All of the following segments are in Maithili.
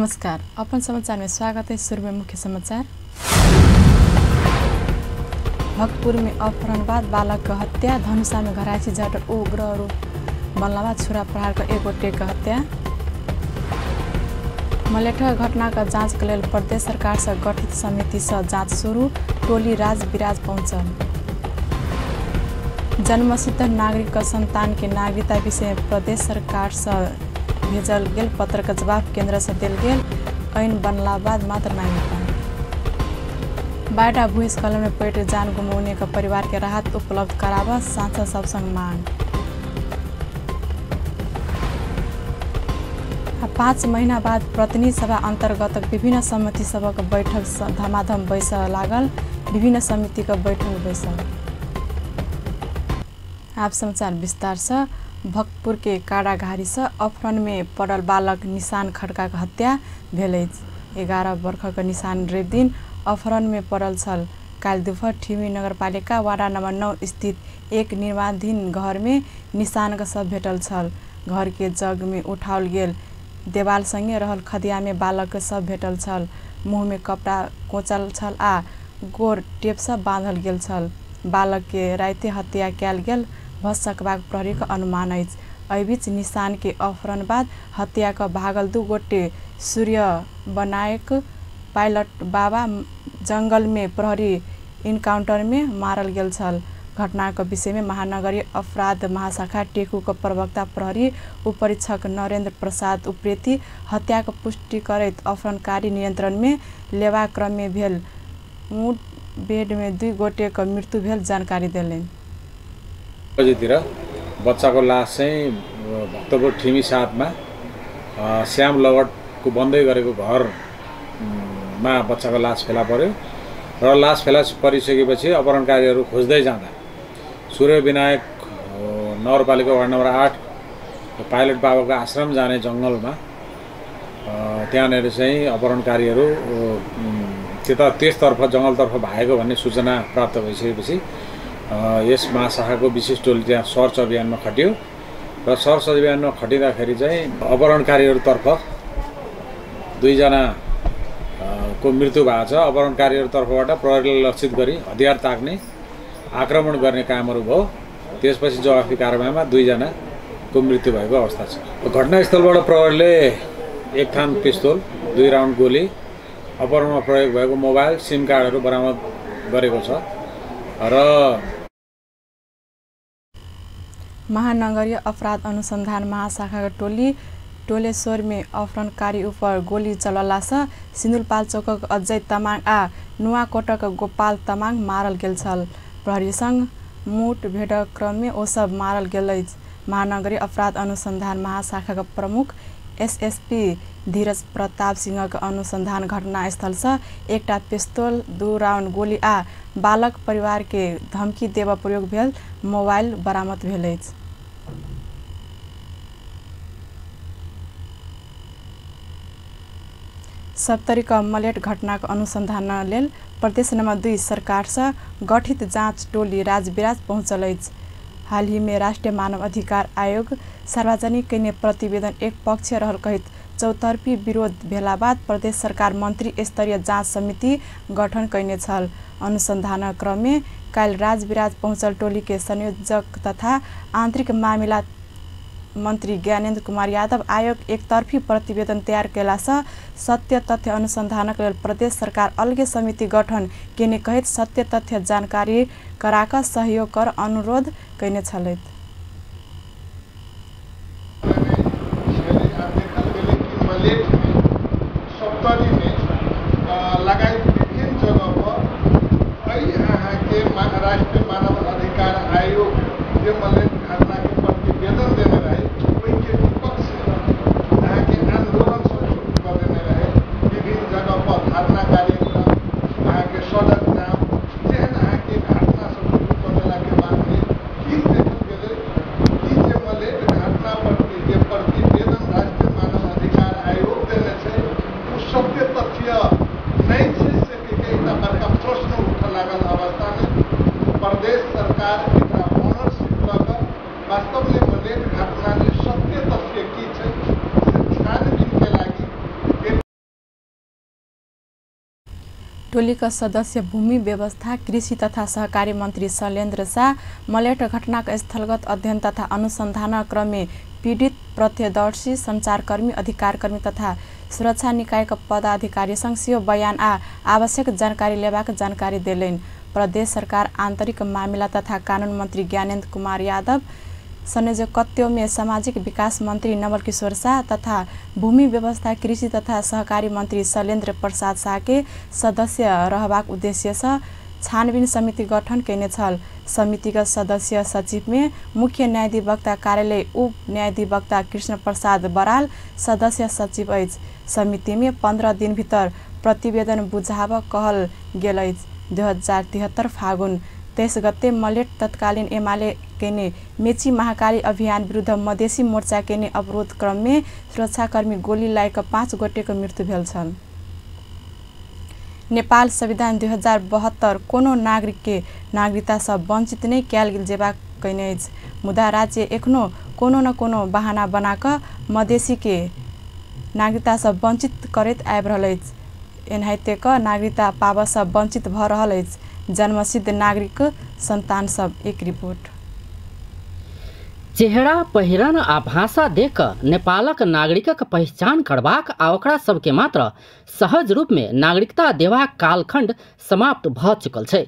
नमस्कार, अपन समाचार में स्वागत है। शुरू में मुख्य समाचार। भक्तपुर में अपहरण बाद बालक के हत्या, धनुषा में घरायसी जट उग्र रूप बनलावा छुरा प्रहार कर एक गोटे के हत्या। मलेठ घटना का जांच के लेल प्रदेश सरकार से गठित समिति से जांच शुरू, टोली राज विराज पहुंचल। जन्मसिद्ध नागरिक का संतान के नागरिकता विषय में प्रदेश सरकार से भेजल गेल पत्र के जवाब केंद्र से देल गेल, ऐन बनला बाद मात्र नागरिकता। बाढ़ आ भूस्खलन में पड़ि जान गुमौने के परिवार के राहत उपलब्ध कराबऽ सांसद सब संग मांग। 5 महीना बाद प्रतिनिधि सभा अंतर्गत विभिन्न समिति सभक बैठक धमाधम बैसऽ लागल। विभिन्न समिति के बैठक बैसल। आप समाचार विस्तार से। भक्तपुर के काराघारी से अपहरण में पड़ल बालक निशान खड़का के हत्या भेल अछि। 11 वर्षक निशान रविदिन अपहरण में पड़ल छल। काल्हि दुपहर ठिमी नगरपालिका वार्ड नंबर 9 स्थित एक निर्माणाधीन घर में निशान के शव भेटल छल। घर के जग में उठाओल गेल देवाल संगे रहल खदिया में बालक के शव भेटल छल। मुँह में कपड़ा कोचल छल आ गोर टेप से बांधल गेल छल। बालक के राति हत्या कयल गेल भ सकबाक प्रहरी के अनुमान अछि। एहि बीच निशान के अपहरण बाद हत्या क भागल 2 गोटे सूर्य बनायक पायलट बाबा जंगल में प्रहरी इनकाउंटर में मारल गेल छल। घटना के विषय में महानगरीय अपराध महाशाखा टेकू के प्रवक्ता प्रहरी उपरीक्षक नरेंद्र प्रसाद उप्रेती हत्या के पुष्टि करैत अपहरणकारी नियंत्रण में लेबाक क्रम में भेल मुठभेड़ में 2 गोटे के मृत्यु भेल जानकारी देलनि। बजेतिर बच्चाको लास चाहिँ भक्तपुर ठिमी 7 मा श्याम लवटको बन्दै गरेको घरमा बच्चाको लास फेला पर्यो र लास फेला परिसकेपछि अपहरणकारीहरू खोज्दै जाँदा सूर्य विनायक नगरपालिका वार्ड नम्बर 8 पाइलट बाबाको आश्रम जाने जङ्गलमा त्यहाँनिर चाहिँ अपहरणकारीहरू त्यता त्यसतर्फ जङ्गलतर्फ भागेको भन्ने सूचना प्राप्त भइसकेपछि यस महाशाखाको विशेष टोली त्यहाँ सर्च अभियानमा खटियो र सर्च अभियानमा खटिँदाखेरि चाहिँ अपहरणकारीहरूतर्फ 2 जना को मृत्यु भएको छ। अपहरणकारीहरूतर्फबाट प्रहरीलाई लक्षित गरी हतियार ताक्ने आक्रमण गर्ने कामहरू भयो। त्यसपछि जवाफी कारबाहीमा 2 जनाको मृत्यु भएको अवस्था छ। घटनास्थलबाट प्रहरीले 1 थान पिस्तोल, 2 राउन्ड गोली, अपहरणमा प्रयोग भएको मोबाइल, सिम कार्डहरू बरामद गरेको छ। र महानगरीय अपराध अनुसंधान महाशाखा टोली टोलेश्वर में अपहरणकारी ऊपर गोली चलला से सिंधुपाल चौकक अजय तमाङ आ नुवाकोटक गोपाल तमाङ मारल गेल छल। प्रहरी संग मुठभेड़क क्रम में ओ सब मारल गेल अछि। महानगरीय अपराध अनुसंधान महाशाखा के प्रमुख एसएसपी धीरज प्रताप सिंहक अनुसंधान घटनास्थल से 1 पिस्तौल, 2 राउंड गोली आ बालक परिवार के धमकी देबऽ प्रयोग भेल मोबाइल बरामद भेल अछि। सप्तरी क मलेठ घटनाक अनुसंधान लेल प्रदेश नंबर 2 सरकार से गठित जांच टोली राजविराज पहुंचल अछि। हाल ही में राष्ट्रीय मानव अधिकार आयोग सार्वजनिक कयने प्रतिवेदन एक पक्षीय रहल कहैत चौतर्फी विरोध भेला बाद प्रदेश सरकार मंत्री स्तरीय जांच समिति गठन कयने छल। अनुसंधान क्रम में काल्हि राजविराज पहुंचल टोली के संयोजक तथा आंतरिक मामिला मंत्री ज्ञानेन्द्र कुमार यादव आयोग एकतर्फी प्रतिवेदन तैयार कयला से सत्य तथ्य अनुसंधानक लेल प्रदेश सरकार अलगे समिति गठन केने कहैत सत्य तथ्य जानकारी कराक सहयोग कर अनुरोध कयने छलथि। राष्ट्रीय मानव अधिकार आयोग जे मलेठ घटना के प्रतिवेदन देने रहे ओहिके विपक्ष अहाँके आंदोलन सब शुरू कऽ देने रहे। विभिन्न जगह पर धरना कार्यक्रम, अहाँके सड़क जाम जेहन अहाँके घटना सब शुरू कऽ देलाके बादमे की देखल गेलै कि जे मलेठ घटना प्रति जे प्रतिवेदन राष्ट्रीय मानव अधिकार आयोग देने छै ओ सत्य तथ्य नहि छै से एकटा बड़का प्रश्न उठऽ लागल अवस्थामे प्रदेश सरकार एकरा ओनरशिप लऽ कऽ टोलीक सदस्य भूमि व्यवस्था कृषि तथा सहकारी मन्त्री शैलेन्द्र शाह मलेठ घटनाक स्थलगत अध्ययन तथा अनुसन्धान क्रममे पीडित प्रत्यक्षदर्शी सञ्चारकर्मी अधिकारकर्मी तथा सुरक्षा निकायक पदाधिकारीसँग सेहो बयान आ आवश्यक जानकारी लेबाक जानकारी देलनि। प्रदेश सरकार आन्तरिक मामिला तथा कानून मन्त्री ज्ञानेन्द्र कुमार यादव संयोजकत्वमे सामाजिक विकास मन्त्री नवलकिशोर शाह तथा भूमि व्यवस्था कृषि तथा सहकारी मन्त्री शैलेन्द्र प्रसाद शाह के सदस्य रहबाक उद्देश्यसँ छानबिन समिति गठन केने छल। समितिक सदस्य सचिवमे मुख्य न्यायाधिवक्ता कार्यालय उप न्यायाधिवक्ता कृष्ण प्रसाद बराल सदस्य सचिव अछि। समितिमे 15 दिनभित्र प्रतिवेदन बुझाब कहल गेल अछि। 2073 फागुन 23 गते मलेठ तत्कालीन एमाले केने मेची महाकाली अभियान विरुद्ध मधेसी मोर्चा केने अवरोध क्रममे सुरक्षाकर्मी गोली लाग 5 गोटेको मृत्यु भेल छल। नेपाल संविधान 2072 कोनो नागरिक के नागरिकता सँ वञ्चित नै कयल जेबाक कहने अछि, मुदा राज्य एखनो कोनो न कोनो बहाना बना कऽ मधेसी के नागरिकता सँ वञ्चित करैत आबि रहल अछि। एनाहिते कऽ नागरिकता पाबऽ सँ वञ्चित भऽ रहल अछि जन्मसिद्ध नागरिक सन्तान सब। एक रिपोर्ट। चेहरा पहिरन आ भाषा देख कऽ नेपालक नागरिकक पहिचान करबाक आ ओकरा सबके मात्र सहज रूपमे नागरिकता देबाक कालखंड समाप्त भऽ चुकल छै।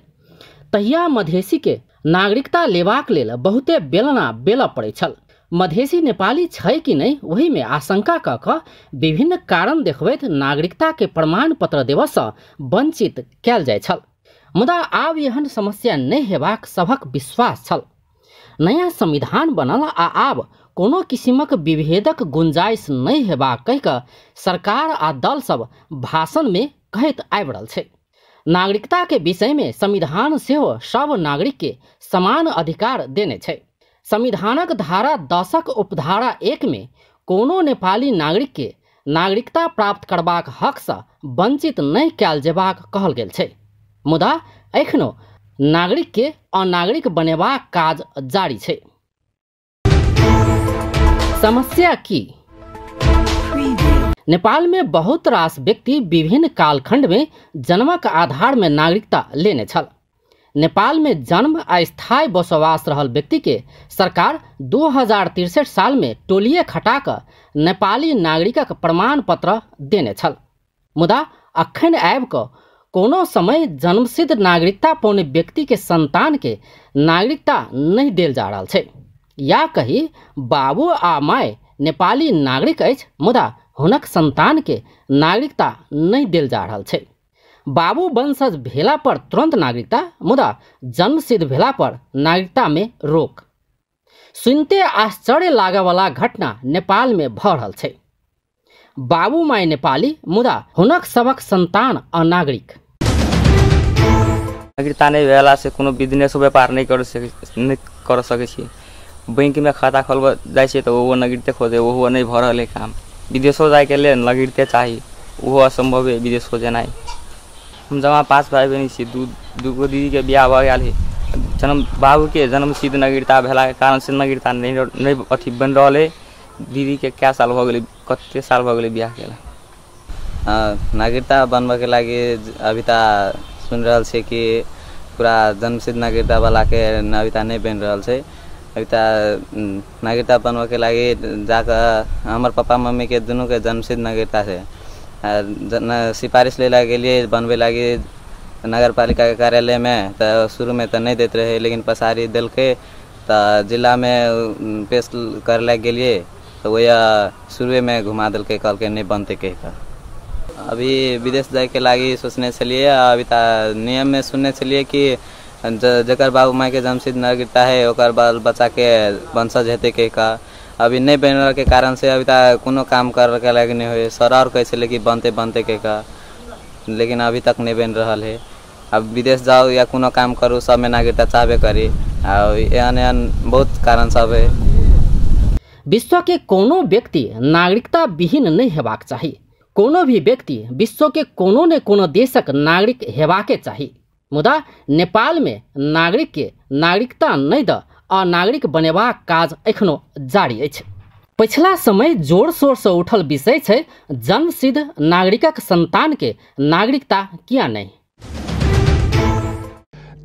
तहिया मधेसी के नागरिकता लेबाक लेल बहुते बेलना बेलऽ पड़ै छल। मधेसी नेपाली छै कि नहि ओहिमे आशंका कऽ कऽ विभिन्न कारण देखबैत नागरिकता के प्रमाण पत्र देबऽसँ वञ्चित कयल जाइ छल। मुदा आब एहन समस्या नहि हेबाक सभक विश्वास छल। नयाँ संविधान बनल आ आब कोनो किसिमक विभेदक गुंजाइश नहि हेबाक कहि कऽ सरकार आ दल सब भाषणमे कहैत आबि रहल छै। नागरिकता के विषयमे संविधान सेहो सब नागरिक के समान अधिकार देने छै। संविधानक धारा 10 उपधारा 1 में कोनो नेपाली नागरिक के नागरिकता प्राप्त करबाक हकसँ वञ्चित नहि कयल जेबाक कहल गेल छै। मुदा एखनो नागरिक के अनागरिक बनेबाक काज जारी छै। समस्या की? नेपाल में बहुत रास व्यक्ति विभिन्न कालखंड में जन्मक आधार में नागरिकता लेने छल। नेपाल में जन्म आ स्थायी बसोबास रहल व्यक्ति के सरकार 2063 साल में टोलिए खटा कऽ नेपाली नागरिकक प्रमाण पत्र देने छल। मुदा अखन आबि कऽ कोनो समय जन्मसिद्ध नागरिकता पौने व्यक्ति के संतान के नागरिकता नहीं देल जा रहल छै। या कही बाबू आ my Nepali नागरिक अछि मुदा हुनक संतान के नागरिकता नहीं देल जा रहल छै। बाबू वंशज भेला पर तुरंत नागरिकता, मुदा जन्मसिद्ध भेला पर नागरिकता में रोक। सुनते आश्चर्य लागयवला घटना नेपाल में भऽ रहल छै। बाबू my Nepali मुदा हुनक सबक संतान अनागरिक। नागरिकता नहि भेलासँ कोनो बिजनेस व्यापार नहि कर सकै छी। बैंकमे खाता खोलबऽ जाइ छियै तऽ ओहो नागरिकते खोजै, ओहो नहि भऽ रहल है काम। विदेशो जाइके लेल नागरिकते चाही, ओहो असम्भव है विदेशो जेनाइ। हम जमा 5 भाइ बहिन छी, दूगो दीदीके बियाह भऽ गेल है। जन्म बाबूके जन्मसिद्ध नागरिकता भेलाके कारणसँ नागरिकता नहि अथी बनि रहल है। दीदीके कए साल भऽ गेलै, कते साल भऽ गेलै बियाह केला। नागरिकता बनबऽके लागि अभी तऽ सुनि रहल छियै कि पूरा जन्मसिद्ध नागरिकता वालाके अभी नहि बनि रहल छै। अभी तऽ नागरिकता बनबऽके लागि जाकऽ हमर पप्पा मम्मीके दुनूके जन्मसिद्ध नागरिकता छै। सिफारिश लै लए गेलियै बनबै लागि नगरपालिकाके कार्यालयमे तऽ शुरूमे तऽ नहि दैत रहै, लेकिन पछाड़ी देलकै तऽ जिलामे पेश करै लए गेलियै तऽ वएह शुरुएमे घुमा देलकै, कहलकै नहि बनतै कहि कऽ। अभी विदेश जाइके लागि सोचने छलियै, अभी तऽ नियममे सुनने छलियै कि जकर बाबू मायके जन्मसिद्ध नागरिकता है ओकर बाल बच्चाके वंशज हेतै कहि कऽ। अभी नहि बनलाके कारणसँ अभी तऽ कोनो काम करैके लागि नहि होइ। सर आओर कहै छलै कि बनतै बनतै कहि कऽ, लेकिन अभी तक नहि बनि रहल है। अब विदेश जाउ या कोनो काम करू सबमे नागरिकता चाहबे करी, आ एहन एहन बहुत कारण सब है। विश्व के कोनो व्यक्ति नागरिकता विहीन नहीं हेबाक चाही। कोनो भी व्यक्ति विश्व के कोनो ने कोनो देशक नागरिक हेबाके चाही। मुदा नेपाल में नागरिक के नागरिकता नहीं the अनागरिक बनेबाक काज एखनो जारी अछि। पछिला समय जोर शोर से उठल विषय छै जन्मसिद्ध नागरिकक संतान के नागरिकता किया नहीं।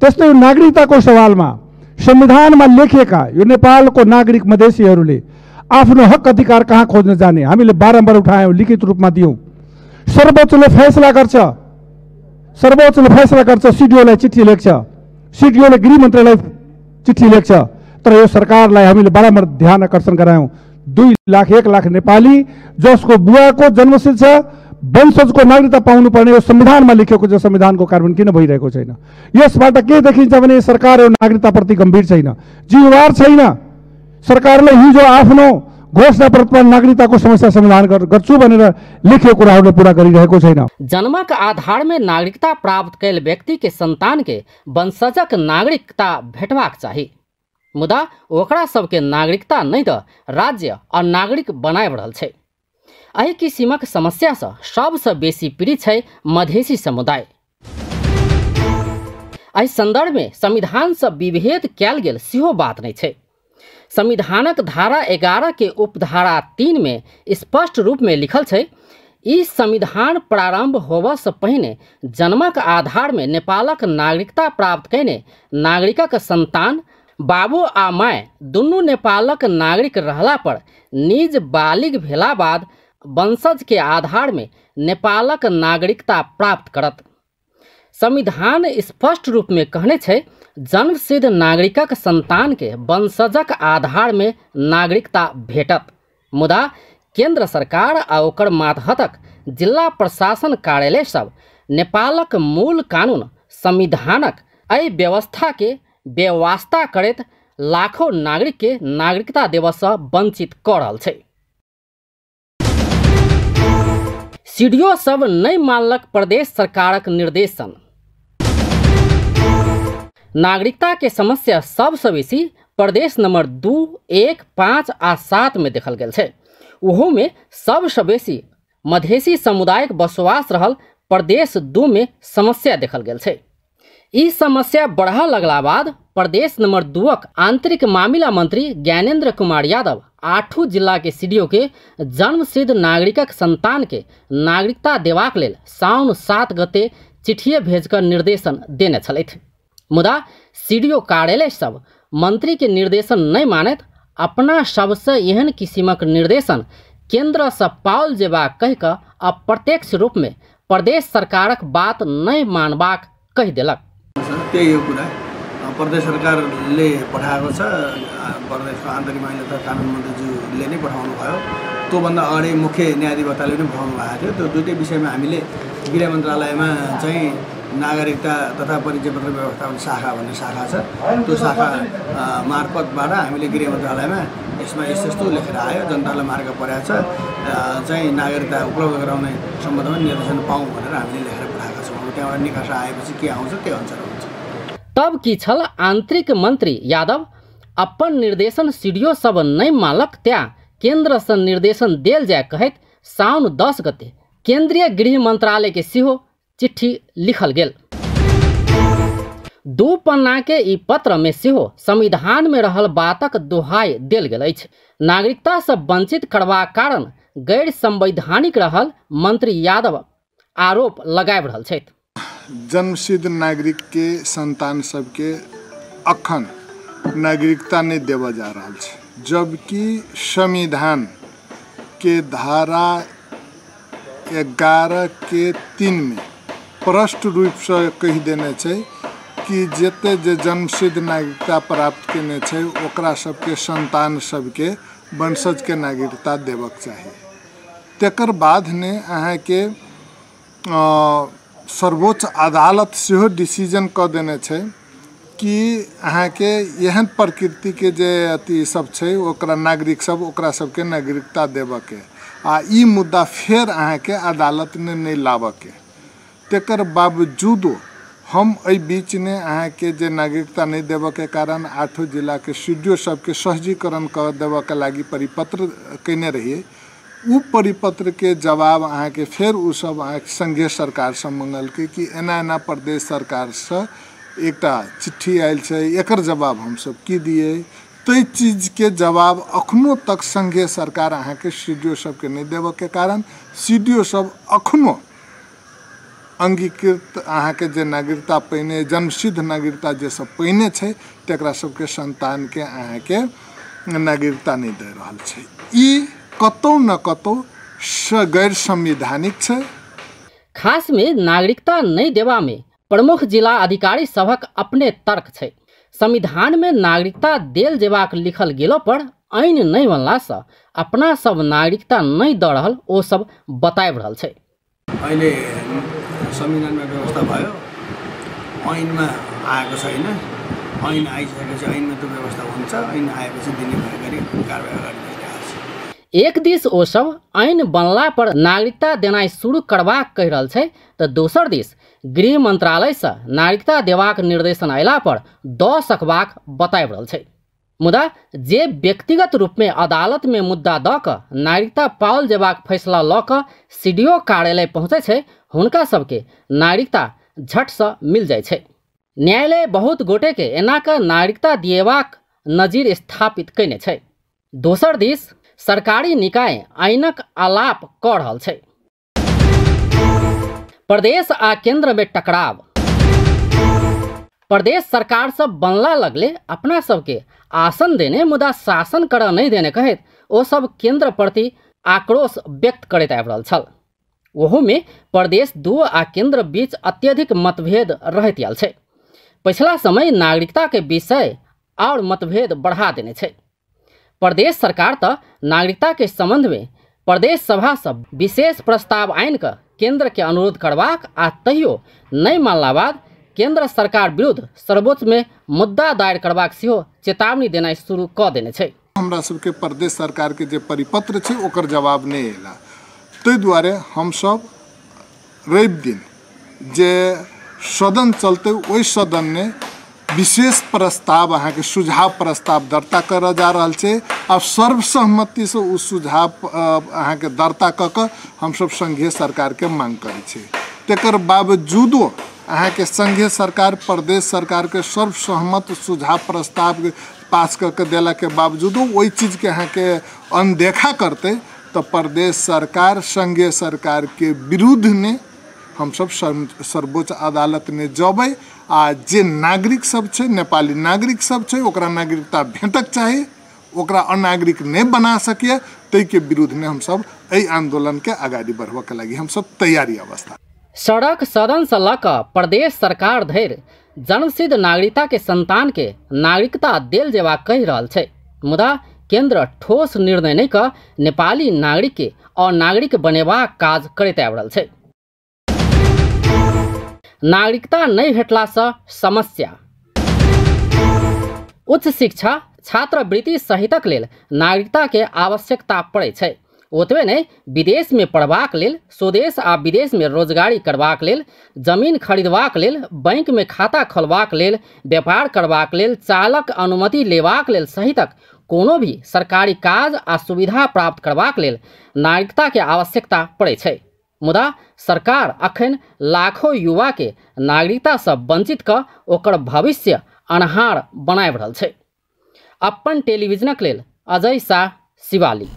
त्यस्तै नागरिकताको सवालमा संविधानमा लेखिएका यो नेपालको नागरिक मधेसीहरूले आफ्नो हक अधिकार कहाँ खोज्न जाने? हामीले बारम्बार उठायौँ, लिखित रूपमा दियौँ। सर्वोच्चले फैसला गर्छ, सर्वोच्चले फैसला गर्छ, सिडिओलाई चिठी लेख्छ, सिडिओले गृहमन्त्रीलाई चिठी लेख्छ, तर यो सरकारलाई हामीले बारम्बार ध्यान आकर्षण गरायौँ। 2 लाख 1 लाख नेपाली जसको बुवाको जन्मसिद्ध छ, वंशजको नागरिकता पाउनुपर्ने यो संविधानमा लेखिएको छ, संविधानको कार्यान्वयन किन भइरहेको छैन? यसबाट के देखिन्छ भने सरकार यो नागरिकताप्रति गम्भीर छैन, जिम्मेवार छैन। सरकारले हिजो आफ्नो घोषणापत्रमा नागरिकताको समस्या समाधान गर्छु भनेर लेखिएको कुराहरूले पुरा गरिरहेको छैन। जन्मक आधार में नागरिकता प्राप्त कैल व्यक्ति के संतान के वंशजक नागरिकता भेटबाक चाही, मुदा ओकरा सबके नागरिकता नहि द राज्य अनागरिक बनाबि रहल छै। एहि किसिमक समस्या से सबसँ बेसी पीड़ित छै मधेसी समुदाय। एहि संदर्भ में संविधान से विभेद कयल गेल सेहो बात नहि छै। संविधानक धारा 11 के उपधारा 3 में स्पष्ट रूप में लिखल छै, ई संविधान प्रारंभ होबऽ से पहिने जन्मक आधार में नेपालक नागरिकता प्राप्त कयने नागरिकक संतान बाबू आ my दुनू नेपालक नागरिक रहला पर निज बालिग भेला बाद वंशज के आधार में नेपालक नागरिकता प्राप्त करत। संविधान स्पष्ट रूप में कहने छै, जन्मसिद्ध नागरिकक संतान के वंशजक आधार में नागरिकता भेटत। मुदा केंद्र सरकार आ ओकर मातहतक जिला प्रशासन कार्यालय सब नेपालक मूल कानून संविधानक एहि व्यवस्था के बेवास्ता करैत लाखों नागरिक के नागरिकता देबऽसँ वंचित कऽ रहल छै। सीडीओ सब नहि मानलक प्रदेश सरकारक निर्देशन। नागरिकता के समस्या सबसँ बेसी प्रदेश नंबर 2, 1, 5 आ 7 में देखल गेल छै। ओहो में सबसँ बेसी मधेसी समुदायक बसोबास रहल प्रदेश 2 में समस्या देखल गेल छै। ई समस्या बढ़ऽ लगला बाद प्रदेश नंबर 2 आंतरिक मामिला मंत्री ज्ञानेन्द्र कुमार यादव 8 जिला के सीडीओ के जन्मसिद्ध नागरिकक संतान के नागरिकता देबाक लेल साउन 7 गते चिट्ठिए भेजकर निर्देशन देने छलथि। मुदा सीडीओ कार्यालय सब मंत्री के निर्देशन नहीं मानैत अपना सबसे एहन किसिमक निर्देशन केंद्र से पाओल जेबाक कहि कऽ अप्रत्यक्ष रूप में प्रदेश सरकारक बात नहीं मानबाक कहि देलक। त्यही हो कुरा, प्रदेश सरकारले पठाएको छ, प्रदेशको आन्तरिक मामिला तथा कानुन मन्त्रीज्यूले नै पठाउनु भयो, त्योभन्दा अगाडि मुख्य न्यायाधिवक्ताले पनि पठाउनु भएको थियो। त्यो दुईटै विषयमा हामीले गृह मन्त्रालयमा चाहिँ नागरिकता तथा परिचय पत्र व्यवस्थापन शाखा भन्ने शाखा छ, त्यो शाखा मार्फतबाट हामीले गृह मन्त्रालयमा यसमा यस्तो यस्तो लेखेर आयो, जनतालाई मार्ग परेको छ, चाहिँ नागरिकता उपलब्ध गराउने सम्बन्धमा निर्देशन पाऊँ भनेर हामीले लेखेर पठाएका छौँ। अब त्यहाँबाट निकास आएपछि के आउँछ त्यो अनुसार हुन्छ। तब की छल आंतरिक मंत्री यादव अपन निर्देशन सीडीओ सब नहीं मानलक त्या केंद्र से निर्देशन देल जाय कहैत साउन 10 गते केंद्रीय गृह मंत्रालय के सेहो चिट्ठी लिखल गेल। 2 पन्ना के ई पत्र में सेहो संविधान में रहल बातक दोहाई देल गेल अछि। नागरिकता से वंचित करबाक कारण गैर संवैधानिक रहल मंत्री यादव आरोप लगाबि रहल छथि। जन्मसिद्ध नागरिक के संतान सबके अखन नागरिकता नहीं देवा जा रहा है, जबकि संविधान के धारा 11 के 3 में स्पष्ट रूप से कहि देने छै कि जते जे जन्मसिद्ध नागरिकता प्राप्त केने छै ओकरा सबके संतान सबके वंशज के नागरिकता देबक चाही। तकर बाद ने अहाँके सर्वोच्च अदालत सेहो डिसीजन कऽ देने छै कि अहाँके एहन प्रकृतिके जे अथी सब छै ओकरा नागरिक सब ओकरा सबके नागरिकता देबऽके आ ई मुद्दा फेर अहाँके अदालत ने नहि लाबऽके। तकर बावजूदो हम एहि बीचमे अहाँके जे नागरिकता नहि देबऽके कारण 8 जिलाके सीडीओ सबके सहजीकरण कऽ देबऽके लागि परिपत्र कयने रहियै। उ परिपत्र के जवाब अहाँके फेर उ सब अहाँके संघीय सरकारसँ मंगलकै कि एना एना प्रदेश सरकारसँ एकटा चिट्ठी आयल छै, एकर जवाब हमसब की दियै। ताहि चीजके जवाब अखनो तक संघीय सरकार अहाँके सीडीओ सबके नहि देबऽके कारण सीडीओ सब अखनो अंगीकृत अहाँके जे नागरिकता पहिने जन्मसिद्ध नागरिकता जे सब पहिने छै तकरा सबके सन्तानके अहाँके नागरिकता नहि दे रहल छै। ई कतौ न कतौ गैर संवैधानिक छै। खास में नागरिकता नहीं देवा में प्रमुख जिला अधिकारी सभक अपने तर्क छै। संविधान में नागरिकता देल जेबाक लिखल गेलो पर ऐन नहीं बनला से अपना सब नागरिकता नहीं the रहल ओ सब बताबि रहल छै। अहिले संविधानमा व्यवस्था भयो, ऐनमा आएको छैन। ऐन आइसकेपछि ऐनमा त्यो व्यवस्था हुन्छ, ऐन आएपछि दिने भए गरी कारबाही अगाडि बढिरहेको छ। एक दिस ओ सब ऐन बनला पर नागरिकता देनाइ शुरू करबाक कहि रहल छै तऽ दोसर दिस गृह मंत्रालय से नागरिकता देबाक निर्देशन अयला पर दऽ सकबाक बताबि रहल छै। मुदा जे व्यक्तिगत रूप में अदालत में मुद्दा दऽ कऽ नागरिकता पाओल जेबाक फैसला लऽ कऽ सीडीओ कार्यालय पहुँचै छै हुनका सबके नागरिकता झटसँ मिल जाइ छै। न्यायालय बहुत गोटे के एना कऽ नागरिकता दिएबाक नजीर स्थापित कयने छै। दोसर दिस सरकारी निकाय ऐनक आलाप कऽ रहल छै। प्रदेश आ केंद्र में टकराव। प्रदेश सरकार सब बनला लगले अपना सबके आसन देने मुदा शासन करऽ नहीं देने कहैत ओ सब केंद्र प्रति आक्रोश व्यक्त करैत आबि रहल छल। ओहूमे प्रदेश 2 आ केंद्र बीच अत्यधिक मतभेद रहैत आयल छै। पछिला समय नागरिकता के विषय और मतभेद बढ़ा देने छै। प्रदेश सरकार तऽ नागरिकता के संबंध में प्रदेश सभा से विशेष प्रस्ताव आनि कऽ केंद्र के अनुरोध करबाक आ तैयो नहीं मानला बाद केंद्र सरकार विरुद्ध सर्वोच्च में मुद्दा दायर करबाक सेहो चेतावनी देनाइ शुरू कऽ देने छै। हमरा सबके प्रदेश सरकार के जे परिपत्र छै ओकर जवाब नहि अयला, ताहि दुआरे हमसब रवि दिन जे सदन चलते ओहि सदन में विशेष प्रस्ताव अहाँके सुझाव प्रस्ताव दर्ता करऽ जा रहल छै। आब सर्वसहमतिसँ ओ सुझाव अहाँके दर्ता कऽ कऽ हमसब संघीय सरकारके मांग करै छी। तकर बावजूदो अहाँके संघीय सरकार प्रदेश सरकारके सर्वसहमत सुझाव प्रस्ताव पास कऽ के देलाके बावजूदो ओहि चीजके अहाँके अनदेखा करतै तऽ प्रदेश सरकार संघीय सरकारके विरुद्धमे हमसब सर्वोच्च अदालतमे जबै आ जे नागरिक सब छै, नेपाली नागरिक सब छै, ओकरा नागरिकता भेटक चाही, ओकरा अनागरिक नहि बना सकिए, ताहिके विरुद्धमे हमसब एहि आन्दोलनके अगाडि बढ़बऽके लागि हमसब तैयारी अवस्था। सड़क सदन से लऽ कऽ प्रदेश सरकार धरि जन्मसिद्ध नागरिकता के संतान के नागरिकता देल जेबाक कहि रहल छै। मुदा केंद्र ठोस निर्णय नहि कऽ नेपाली नागरिक के अनागरिक बनेबाक काज करैत आबि रहल छै। नागरिकता नहि भेटलासँ समस्या। उच्च शिक्षा छात्रवृत्ति सहितक लेल नागरिकता के आवश्यकता पड़ै छै। ओतबे नहि, विदेश में पढ़बाक लेल, स्वदेश आ विदेश में रोजगारी करबाक लेल, जमीन खरीदबाक लेल, बैंक में खाता खोलबाक लेल, व्यापार करबाक लेल, चालक अनुमति लेबाक लेल सहितक कोनो भी सरकारी काज आ सुविधा प्राप्त करबाक लेल नागरिकता के आवश्यकता पड़ै छै। मुदा सरकार अखन लाखों युवा के नागरिकता से वंचित कऽ ओकर भविष्य अन्हार बनाबि रहल छै। अपन टेलीविजनक लेल अजय शाह, शिवाली।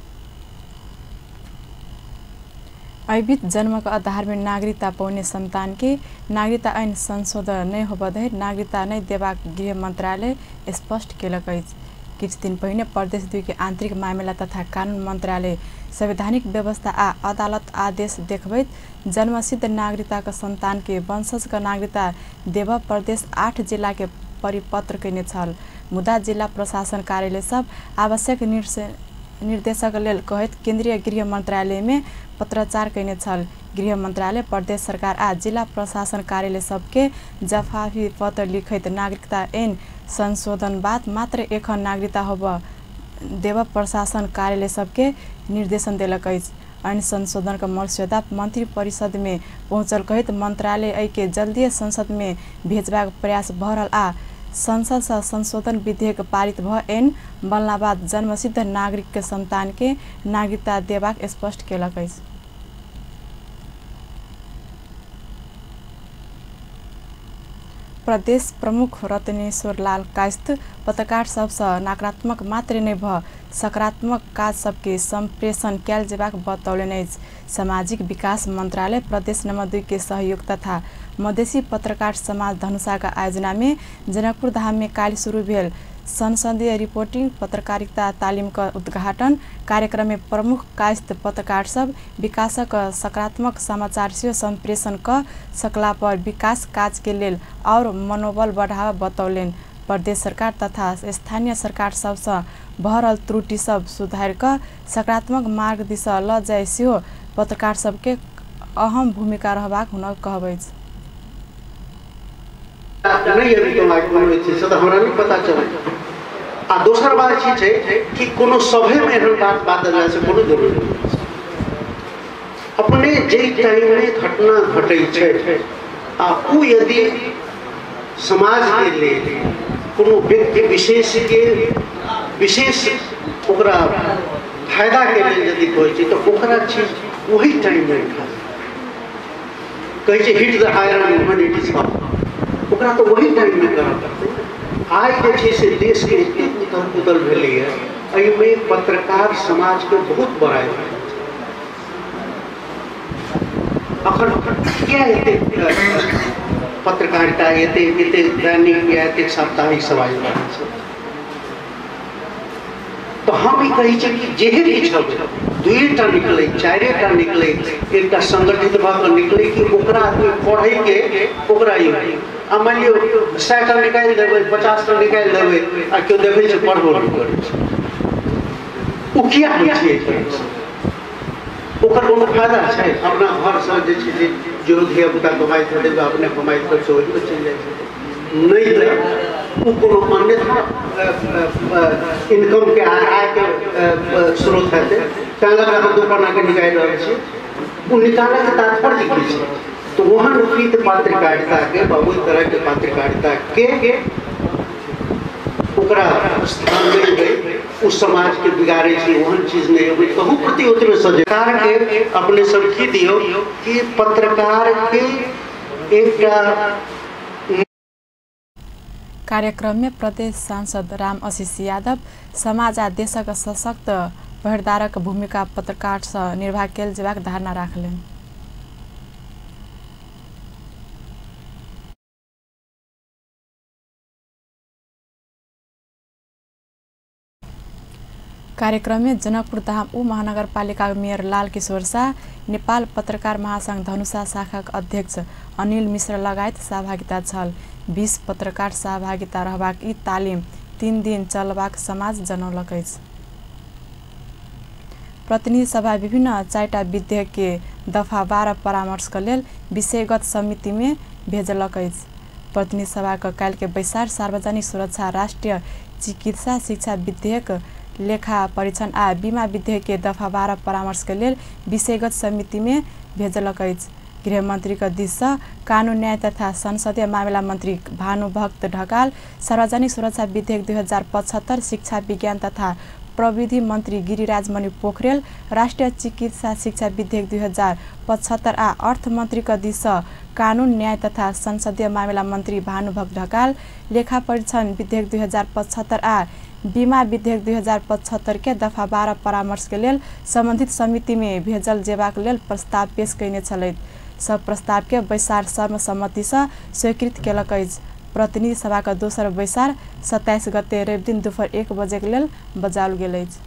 एहिबीच जन्मको आधारमे नागरिकता पाउने सन्तान के नागरिकता ऐन संशोधन नहि होबऽ नागरिकता नहि देबाक गृह मंत्रालय स्पष्ट केलक अछि। किछु दिन पहिने प्रदेश 2 के आंतरिक मामिला तथा कानून मंत्रालय संवैधानिक व्यवस्था आ अदालत आदेश देखबैत जन्मसिद्ध नागरिकताक सन्तान के वंशजक नागरिकता देबऽ प्रदेश 8 जिला के परिपत्र कयने छल। मुदा जिला प्रशासन कार्यालय सब आवश्यक निर्देशक लेल कहैत केंद्रीय गृह मंत्रालय में पत्राचार कयने छल। गृह मंत्रालय प्रदेश सरकार आ जिला प्रशासन कार्यालय सबके जवाफी पत्र लिखैत नागरिकता ऐन संशोधन बाद मात्र एखन नागरिकता होबऽ देबऽ प्रशासन कार्यालय सबके निर्देशन देलक अछि। ऐन संशोधन के मसौदा मंत्री परिषद में पहुँचल कहैत मंत्रालय एहिके जल्दिए संसद में भेजबाक प्रयास भऽ रहल आ संसद से संशोधन विधेयक पारित भ ऐन बनला बाद जन्मसिद्ध नागरिक के संतान के नागरिकता देबाक स्पष्ट केलक अछि। प्रदेश प्रमुख रत्नेश्वर लाल कायस्थ पत्रकार सबसँ नकारात्मक मात्रे नहि भ सकारात्मक काज सबके सम्प्रेषण कयल जेबाक बतौलनि अछि। सामाजिक विकास मंत्रालय प्रदेश नंबर 2 के सहयोग तथा मधेसी पत्रकार समाज धनुषाक आयोजना में जनकपुर धाम में काल्हि शुरू भेल संसदीय रिपोर्टिंग पत्रकारिता तालिम का उद्घाटन कार्यक्रम में प्रमुख कायस्थ पत्रकार सब विकासक सकारात्मक समाचार से सम्प्रेषण क सकला पर विकास काज के लेल और मनोबल बढ़ावा बतौलनि। प्रदेश सरकार तथा स्थानीय सरकार सबसँ भरल त्रुटि सब सुधार क सकारात्मक मार्ग दिशा ल जाय सेहो पत्रकार सबके अहम भूमिका रहबाक हुनक कहब अछि। नहीं अभी तो हमरा नहीं पता चले। आ दोसर बात ई छै कि कोनो सभे में एहन बात बाजल से कोनो जरूरी नहीं। अपने जे टाइम में घटना घटै छै आ उ यदि समाज के लेल कोनो व्यक्ति विशेष के विशेष ओकरा फायदा के लेल यदि कहै छै तो ओकरा चीज वही टाइम में कहै छै hit the iron when it is hot, ओकरा तो वही टाइम में करऽ पड़तै। आइ जे छै से देश के एतेक उथल पुथल भेलैए, एहिमे पत्रकार समाज के बहुत बड़ा योगदान छै। अखन किया एतेक पत्रकारिता एतेक एतेक दैनिक या एतेक साप्ताहिक सब आबि रहल छै? तो हम ई कहै छियै कि जेहे किछु होबै, 2टा निकलै 4टा निकलै, एकटा संगठित भऽ कऽ निकलै कि ओकरा आदमी पढ़ैके ओकरा ई आ मानि लियौ 100टा निकालि देबै 50टा निकालि देबै आ केओ देखै छै पढ़बो नहि करै छै, ओ किया होइ छै? ओकर कोनो फायदा छै? अपना घरसँ जे छै से जो धियापुता कमाइत हेतै अपने कमाइत हेतै ओहिमे चलि जाइ छै, नहि तऽ ओ कोनो अन्यथा इनकमके आयके स्रोत हेतै। तैँ लऽ कऽ अहाँ दोकान निकालि रहल छी, ओ निकालयके तात्पर्य की छै? तो वहाँ फीत पत्रकारिता के ओहि तरह के पत्रकारिता के ओकरा स्थान नहीं दै, उस समाज के बिगाड़े छै ओहन चीज नहीं होबै। तहु प्रति ओतबे सरकार के अपने सब की दियौ कि पत्रकार के एकटा। कार्यक्रम में प्रदेश सांसद राम आशीष यादव समाज आ देशक सशक्त पहरेदारक भूमिका पत्रकार सँ निर्वाह कयल जेबाक धारणा राखलनि। कार्यक्रम में जनकपुर धाम उप महानगरपालिका मेयर लाल किशोर शाह, नेपाल पत्रकार महासंघ धनुषा शाखाक अध्यक्ष अनिल मिश्र लगायत सहभागिता छल। 20 पत्रकार सहभागिता रहबाक ई तालिम 3 दिन चलबाक समाज जनौलक अछि। प्रतिनिधि सभा विभिन्न 4टा विधेयक के दफा 12 परामर्शक लेल विषयगत समिति में भेजलक अछि। प्रतिनिधि सभाक काल्हिके बैसार सार्वजनिक सुरक्षा, राष्ट्रिय चिकित्सा शिक्षा विधेयक, लेखा परीक्षण आ बीमा विधेयक के दफा 12 परामर्श के लेल विषयगत समिति में भेजलक अछि। गृहमंत्री के दिस सँ कानून न्याय तथा संसदीय मामिला मंत्री भानुभक्त ढकाल सार्वजनिक सुरक्षा विधेयक 2075, शिक्षा विज्ञान तथा प्रविधि मंत्री गिरिराज मणि पोखरेल राष्ट्रिय चिकित्सा शिक्षा विधेयक 2075 आ अर्थ मंत्री के दिस सँ कानून न्याय तथा संसदीय मामिला मंत्री भानुभक्त ढकाल लेखा परीक्षण विधेयक 2075 आ बीमा विधेयक 2075 के दफा 12 परामर्श के लेल संबंधित समिति में भेजल जेबाक लेल प्रस्ताव पेश कयने छलथि। सब प्रस्ताव के बैसार सर्वसम्मति सँ स्वीकृत केलक अछि। प्रतिनिधि सभाक दोसर बैसार 27 गते रविदिन दुपहर 1 बजे के लेल बजाओल गेल अछि।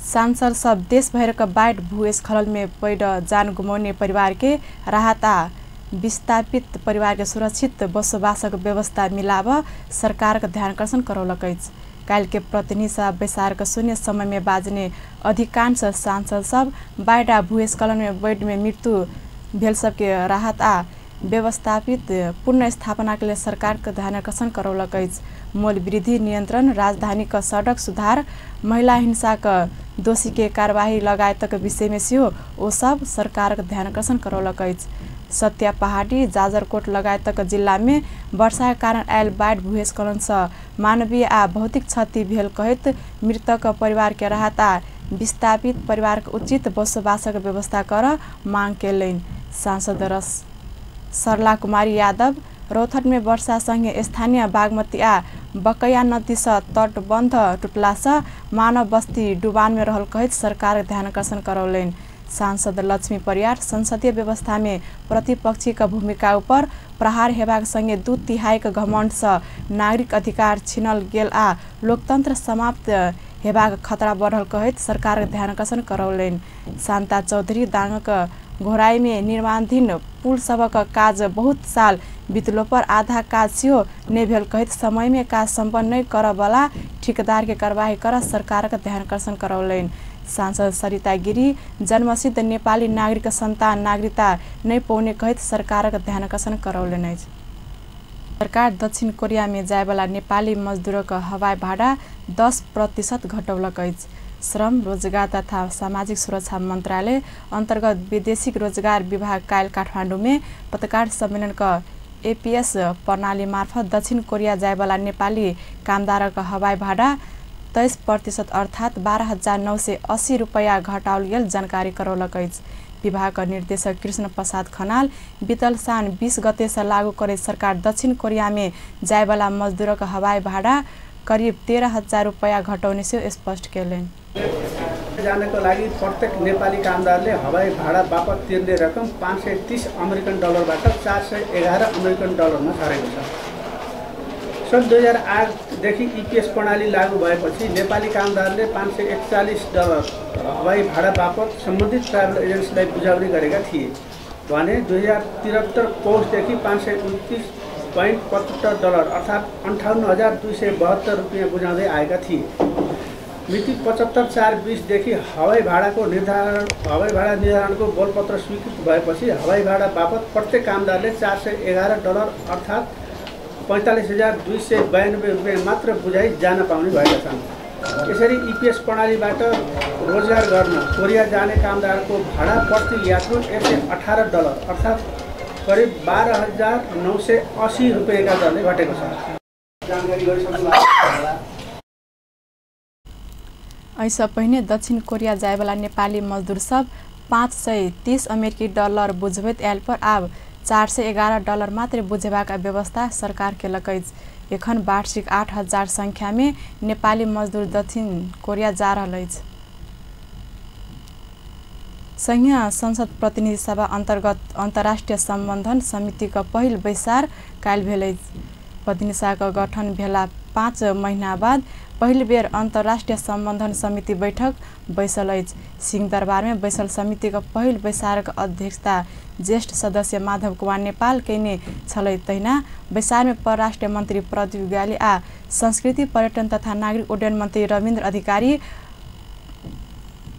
सांसद सब देश भरिक बाढ़ि भूस्खलन में पड़ि जान गुमौने परिवार के राहत आ विस्थापित परिवार के सुरक्षित बसोबासक व्यवस्था मिलाब सरकारक ध्यानाकर्षण करौलक अछि। काल्हि के प्रतिनिधि सभा बैसारक शून्य समय में बाजने अधिकांश सांसद सब बाढ़ि आ भूस्खलन में बाढ़ि में मृत्यु भेल सबके राहत आ व्यवस्थापित पुनर्स्थापना के लेल सरकारक ध्यानाकर्षण करौलक अछि। मूल्य वृद्धि नियंत्रण, राजधानी क सड़क सुधार, महिला हिंसा क दोषी के कार्यवाही लगायतक विषय में सेहो ओ सब सरकारक ध्यानाकर्षण करौलक अछि। सत्या पहाडी, जाजरकोट लगायतक जिला में वर्षा के कारण आयल बाढ़ि भूस्खलन सँ मानवीय आ भौतिक क्षति भेल कहैत मृतक परिवार के राहत आ विस्थापित परिवार के उचित बसोबासक व्यवस्था कर मांग केलनि। सांसद सरला कुमारी यादव रौतहटमे वर्षा सँगे स्थानीय बागमती आ बकैया नदीसँ तटबन्ध टुटलासँ मानव बस्ती डुबानमे रहल कहैत सरकारक ध्यानाकर्षण करौलनि। सांसद लक्ष्मी परियार संसदीय व्यवस्थामे प्रतिपक्षीक भूमिका उपर प्रहार हेबाक सँगे 2/3 घमण्डसँ नागरिक अधिकार छिनल गेल आ लोकतन्त्र समाप्त हेबाक खतरा बढ़ल कहैत सरकारक ध्यानाकर्षण करौलनि। शान्ता चौधरी दाङक घोराईमे निर्माणाधीन पुल सभक काज बहुत साल बितलो पर आधा काज सेहो नहि भेल कहैत समयमे काज सम्पन्न नहि करऽवला ठेकेदारके कारबाही कर सरकारक ध्यानाकर्षण करौलनि। सांसद सरिता गिरी जन्मसिद्ध नेपाली नागरिक सन्तान नागरिकता नहि पौने कहैत सरकारक ध्यानाकर्षण करौलनि अछि। सरकार दक्षिण कोरियामे जायवला नेपाली मजदुरक हवाई भाडा 10% घटौलक अछि। श्रम रोजगार तथा सामाजिक सुरक्षा मन्त्रालय अन्तर्गत वैदेशिक रोजगार विभाग काल्हि काठमाडौँमे पत्रकार सम्मेलन क एपीएस प्रणाली मार्फत दक्षिण कोरिया जायवला नेपाली कामदारक हवाई भाडा 23% अर्थात 12,980 रुपैयाँ घटाओल गेल जानकारी करौलक अछि। विभागक निर्देशक कृष्ण प्रसाद खनाल बितल साउन 20 गतेसँ लागू करैत सरकार दक्षिण कोरियामे जायवला मजदुरक हवाई भाडा करिब 13,000 रुपैयाँ घटाउने सेहो स्पष्ट केलनि। जानको लागि प्रत्येक नेपाली कामदारले हवाई भाडा बापत तिर्ने रकम 530 अमेरिकन डलरबाट 411 अमेरिकन डलरमा झरेको छ। सन् 2008 देखि इपिएस प्रणाली लागू भएपछि नेपाली कामदारले 541 डलर हवाई भाडा बापत सम्बन्धित ट्राभल एजेन्सीलाई बुझाउने गरेका थिए भने 2073 पौषदेखि 529.75 डलर अर्थात् 58,272 रुपियाँ बुझाउँदै आएका थिए। मिति 75/4/20 देखि हवाई भाडाको निर्धारण हवाई भाडा निर्धारणको बोलपत्र स्वीकृत भएपछि हवाई भाडा बापत प्रत्येक कामदारले 411 डलर अर्थात् 45,292 रुपियाँ मात्र बुझाइ जान पाउने भएका छन्। यसरी इपिएस प्रणालीबाट रोजगार गर्न कोरिया जाने कामदारको भाडा प्रति यात्रु 118 डलर अर्थात् करिब 12,980 रुपियाँका दरले घटेको छ। जानकारी गरिसक्नु होला। एहिसँ पहिने दक्षिण कोरिया जायवला नेपाली मजदुर सब 530 अमेरिकी डलर बुझबैत आयल पर आब 411 डलर मात्र बुझेबाक व्यवस्था सरकार केलक अछि। एखन वार्षिक 8,000 संख्यामे नेपाली मजदुर दक्षिण कोरिया जा रहल अछि। संघीय संसद प्रतिनिधि सभा अन्तर्गत अन्तर्राष्ट्रिय सम्बन्धन समितिक पहिल बैसार काल्हि भेल अछि। प्रतिनिधि सभाक गठन भेला 5 महिना बाद पहिल बेर अन्तर्राष्ट्रिय सम्बन्धन समिति बैठक बैसल अछि। सिंहदरबारमे बैसल समितिक पहिल बैसारक अध्यक्षता ज्येष्ठ सदस्य माधव कुमार नेपाल कयने छलै। तहिना बैसारमे परराष्ट्र मन्त्री प्रदीप ग्याली आ संस्कृति पर्यटन तथा नागरिक उड्डयन मन्त्री रविन्द्र अधिकारी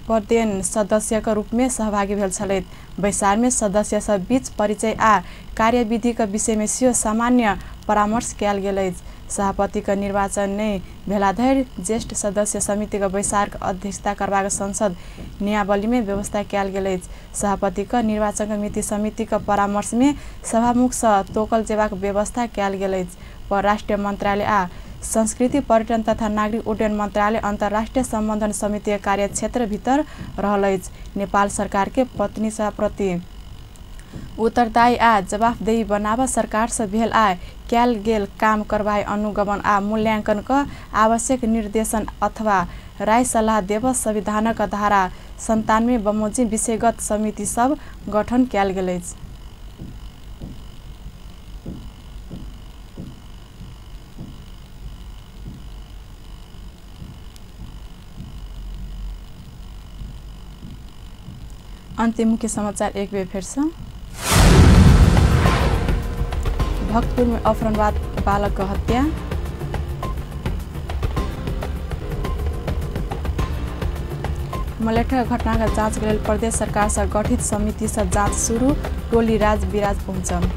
पदेन सदस्यक रूपमे सहभागी भेल छलथि। बैसारमे सदस्य सब बीच परिचय आ कार्यविधिक विषयमे सेहो सामान्य परामर्श कयल गेल अछि। सभापतिक निर्वाचन नहि भेलाधरि ज्येष्ठ सदस्य समितिक बैसारक अध्यक्षता करबाक संसद नियमावलीमे व्यवस्था कयल गेल अछि। सभापतिक निर्वाचनक मिति समितिक परामर्शमे सभामुखसँ तोकल जेबाक व्यवस्था कयल गेल अछि। परराष्ट्र मन्त्रालय आ संस्कृति पर्यटन तथा नागरिक उड्डयन मन्त्रालय अन्तर्राष्ट्रिय सम्बन्धन समितिक कार्यक्षेत्र भितर रहल अछि। नेपाल सरकारके प्रतिनिधि सभाप्रति उत्तरदायी आ जवाफदेही बनाब सरकारसँ भेल आ कयल गेल काम कारबाही अनुगमन आ मूल्याङ्कन क आवश्यक निर्देशन अथवा राय सल्लाह देब संविधानक धारा 97 बमोजिम विषयगत समिति सब गठन कयल गेल अछि। अन्तिम मुख्य समाचार एक बेर फेरसँ। भक्तपुर में अपहरण बाद बालक का हत्या। मलेठा घटना का जांच के लेल प्रदेश सरकार से गठित समिति से जांच शुरू, टोली राज विराज पहुंचल।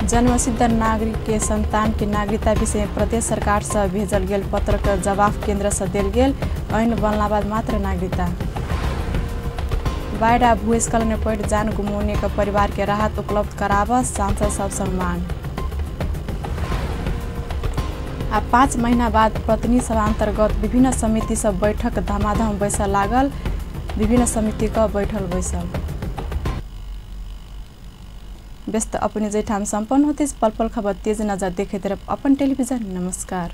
जन्मसिद्ध नागरिक के संतान के नागरिकता विषय में प्रदेश सरकार से भेजल गेल पत्र के जवाब केंद्र से देल गेल, ऐन बनला बाद मात्र नागरिकता। बाढ़ आ भूस्खलन में पड़ि जान गुमौने के परिवार के राहत उपलब्ध कराब सांसद सबसँ मांग। आ 5 महीना बाद प्रतिनिधि सभा अंतर्गत विभिन्न समिति सब बैठक धमाधम बैसल लागल, विभिन्न समिति का बैठल बैसल। व्यस्त अपने जैठाम सम्पन्न होते पल पल खबर तेज नजर देखैत रह अपन टेलिभिजन। नमस्कार।